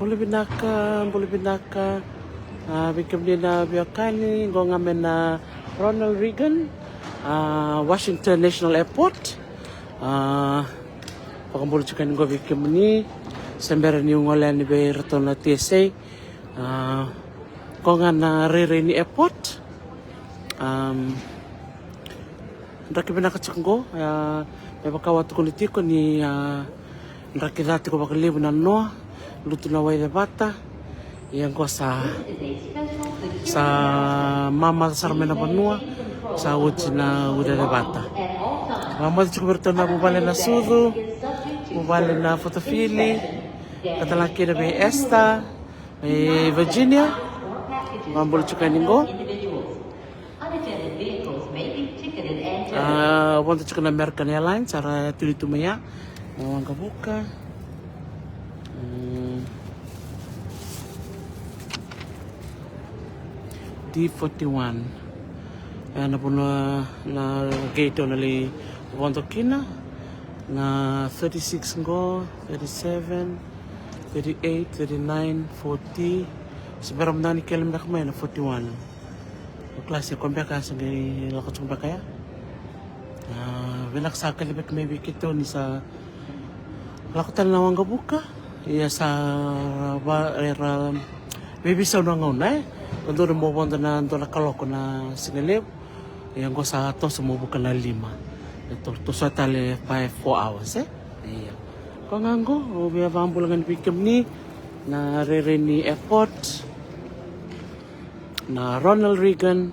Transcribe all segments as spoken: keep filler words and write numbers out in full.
Bula vinaka, bula vinaka. A, vei kemuni na veiwekani, qo ga mai na Ronald Reagan, a, Washington National Airport. A, vakabula tiko yani qo vei kemuni se bera niu gole yani vei iratou na T S A. A, qo ga na rairai ni airport. Am, draki vinaka tiko qo, a, me vaka au a tukuna tiko ni, a, draki ca tiko vakalevu na noa, lutu na wai cevata. Ia qo sa, sa mamaca sara mai na vanua, sa oti na uca cevata. Mamaca tiko vei iratou na vuvale na Sucu, vuvale na Fotofili, ka tala kina vei Esther, e Virginia. Vakabula tiko yani qo. A, vodo tiko na American Airlines, sa ra tuni tu mai ya. Na waqavuka. Mm. D forty-one. E, na vanua na gate au na lai vodo kina. Na thirty-six qo, thirty-seven, thirty-eight, thirty-nine, forty. Se bera mada ni kele beka mai na forty-one. O kalasi ko beka sa qai lako tiko beka ya. A, vinaka sa kacivaki mai vei keitou ni sa lako tale na waqavuka. Ia sa ra, era veiveisau na gauna, e. Ko dua na mo vodo na dua na kaloko na siga levu. Ia qo sa toso mo vuka na lima. E to, toso tale by four hours, e. Ia. Ko ga qo, au via vakabula ga ni vei kemuni na rairai ni airport. Na Ronald Reagan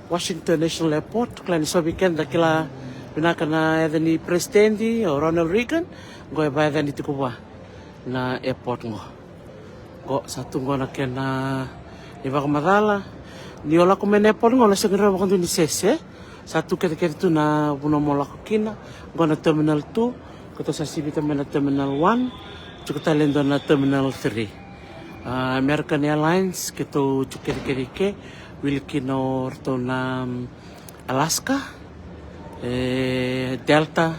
Washington National Airport, kila ni so vei keda da kila vinaka na yaca ni president o Ronald Reagan, qo e vakayacani tiko vua na airport qo. Qo sa tu qo na kena ivakamacala. Ni o lako mai na airport qo na sega ni rawa vakadua ni sese. Sa tu kecekece tu na vanua mo lako kina. Qo na terminal two, keitou sa sivita mai na terminal one, tiko tale dua na terminal three. A, American Airlines, keitou tiko kecekece i ke, wili kina o ratou na, mm, Alaska, e, Delta,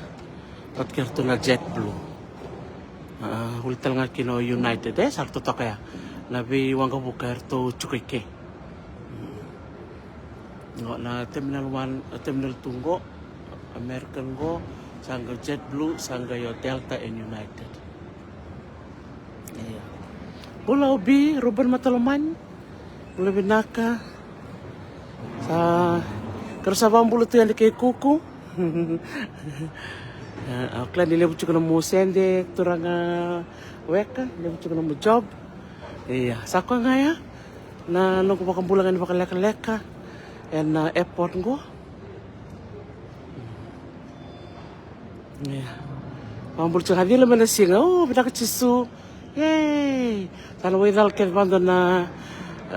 vata kei ratou na JetBlue. A, wili tale ga kina o United, e, sa ratou toka ya. Na veiwaqavuka eratou tiko i ke. Qo na terminal one, a, terminal two qo, American qo, sa qai JetBlue, sa qai o Delta and United. Ia. Bula Obi, Ruben Matalomani. Bula vinaka. Sa, keirau sa vakabula tu yani kei Kuku. A, au kila ni levu tiko na nomu sede, turaga weka, levu tiko na nomu job. Ia, sa koya ga ya na noqu vakabula ga ni vakalekaleka ena airport qo. Ia. Vakabula tiko ga cila mai na siga. O, vinaka Jisu. Yay. Sa na waicala kece vaqo na,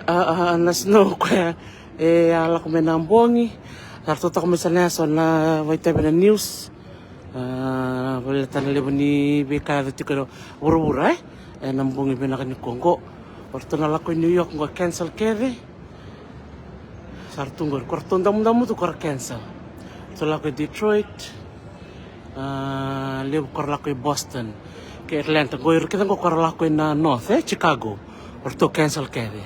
a, a, na snow koya e a lako mai na bogi. Sa ratou toka mai sa na yaso na vakaitavi na news. A, vakalevu na levu ni veika e yaco tiko e vuravura, e, ena bogi vinaka nikua qo. O ratou na lako i New York qo cancel kece. Sa ra tu qori, ko ratou damudamu tu ko ra cancel. Ratou lako i Detroit. A, levu ko ra lako i Boston kei Atlanta. Qo ira kece qo ko ra lako i na North, e, Chicago. O ratou cancel kece.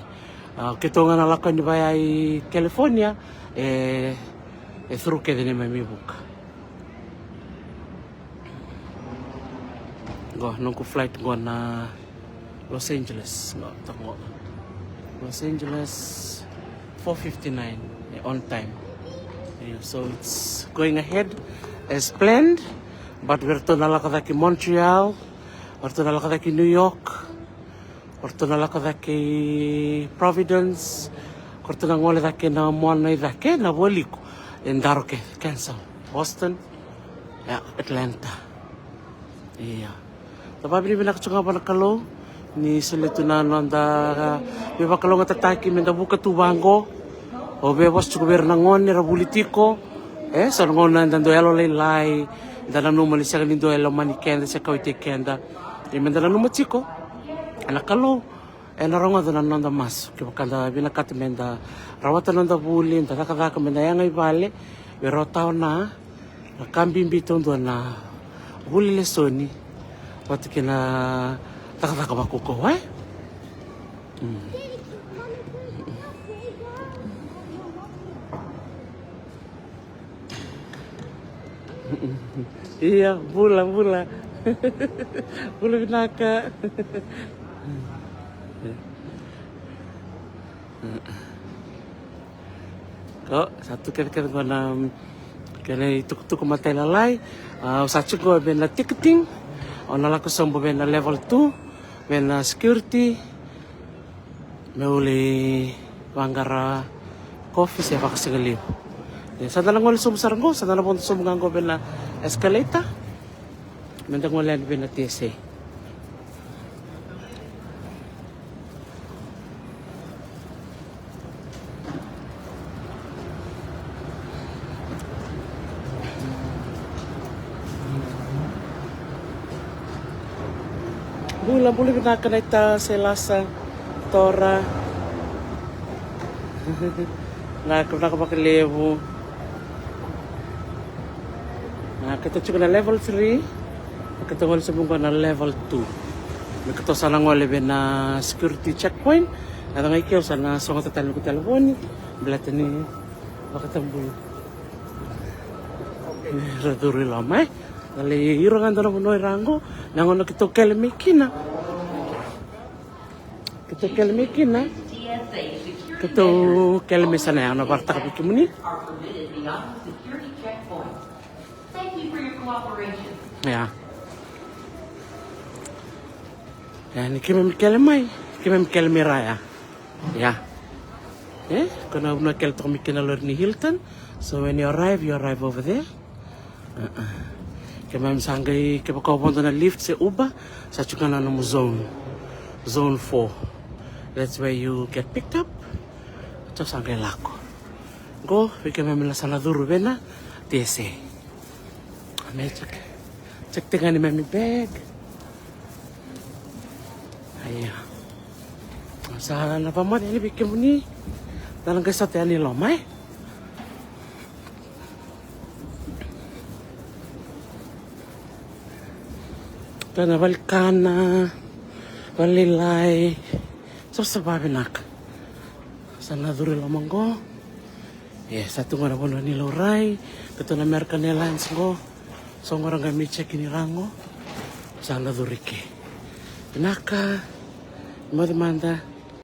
A, keitou ga na lako yani vaya i California, e, e through kece neimami vuka. Qo noqu flight qo na Los Angeles, qo, toka qo. Los Angeles, four fifty-nine, e, on time. Yeah, so it's going ahead as planned, but vei ratou na lako cake i Montreal, vei ratou na lako cake i New York, vei ratou na lako cake i Providence, vei ratou na gole cake na mona i cake, na vualiku, e daro kece, cancel. Boston, yeah, Atlanta. Ia. Da vakavinavinaka tiko ga vua na Kalou ni solia tu na noda veivakalougatataki me da vuka tu vaqo. Au via vosa tiko vei ira na gone era vuli tiko. E, so na gauna eda dau yalolailai, da nanuma ni sega ni dua e lomani keda se kauaitaki keda. Ia me da nanuma tiko na Kalou ena rogoca na noda masu. Kevaka da vinakata me da rawata na noda vuli, da cakacaka me da yaga i vale, vei rau tawa na, na ka bibi taudua na vuli lesoni vata kei na Cakacaka vakaukaua, e? Mm. Ia, bula, bula. Bula vinaka. Ko sa tu kece kece qo na kena itukutuku matailalai. Au sa tiko qo vei na ticketing. Au na lako sobu vei na level two, vei na security. Meu lai vaqara kofi se vakasigalevu. Ia, sa da na gole sobu sara qo, sa da na vodo sobu ga qo vei na escalator. Me da gole yani vei na T S A. Bula, bula vinaka na ita se lasa tora. Vinaka, vinaka vakalevu. Na keitou tiko na level three. Keitou gole sobu qo na level two. Me keitou sa na gole vei na security checkpoint. A caka i keu sa na sogota tale na noqu talevoni. Baleta ni vakatabui. Ra curu i loma, e. Na lai ira ga dua na vanua i ra qo. Na gauna keitou kele mai kina. Keitou kele mai kina. Keitou kele mai sana, ia, na vakaraitaka vei kemuni. Ia. Ia, ni keimami kele mai, keimami kele mai ra, ia. Ia. E, ko na vanua kele toka mai kina lori ni Hilton. So when you arrive, you arrive over there. Keimami sa qai, kevaka o vodo na Lyft se Uber, sa tiko ga na nomu zone. Zone four. That's where you get picked up. Tou sa qai lako. Qo vei keimami na sa na curu vei na T S A. Me check, check tiko ga neimami bag. Ia. Sa na vakamoce yani vei kemuni. Da na qai sota yani i loma, e. Tou na valenikana, valelailai. Savasava vinaka. Sa na curu i loma qo. Ia, sa tu qo na vanua ni laurai. Keitou na American Airlines qo. So qo ra qai mai check in i ra qo. Sa na curu i ke. Vinaka. Moce mada.